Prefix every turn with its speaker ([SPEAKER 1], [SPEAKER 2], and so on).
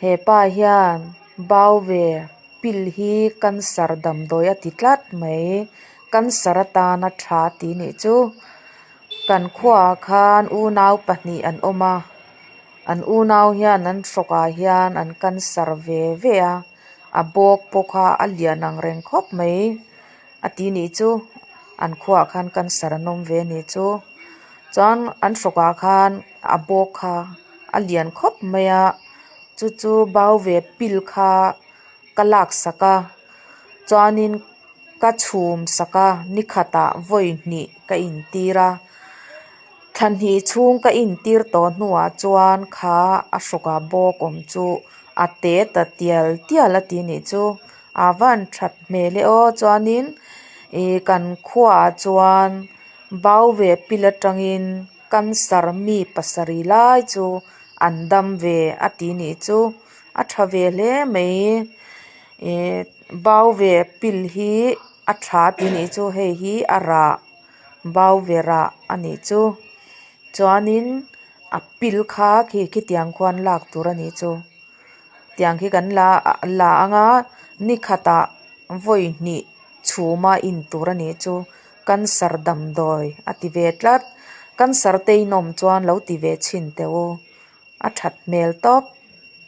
[SPEAKER 1] Hepa hian bau ve pil hi cancer damdawi a ti tlat mai cancer atana tha a ti nih chu kan khuaah khan unau pahnih an awm a an unau hian an hrawk ah hian an cancer ve ve a a bawk pawh kha a lian ang reng khawp mai a ti nih chu an khuaah khan cancer an awm ve a nih chu chuan an hrawk ah khan a bawk kha a lian khawp mai a chu chu bau ve pil kha ka lak sak a chuanin ka chhum sak a ni khatah vawi hnih ka intir a thla hnih chhung ka intir tawh hnuah chuan kha a hrawk ah bawk awm chu a te ta tial tial a ti nih chu a van that hmel e aw chuanin ih kan khuaah chuan bau ve pil atangin cancer mi pasarih lai chu an dam ve a ti nih chu a tha ve hle mai ih bau ve pil hi a tha a ti nih chu hei hi a rah bau ve rah a nih chu chuanin a pil kha khi khitiang khuan lak tur a nih chu tiang khi kan la la anga ni khatah vawi hnih chhuma in tur a nih chu cancer damdawi a ti ve tlat cancer te in awm chuan lo ti ve chhin teh u a that hmel tawp.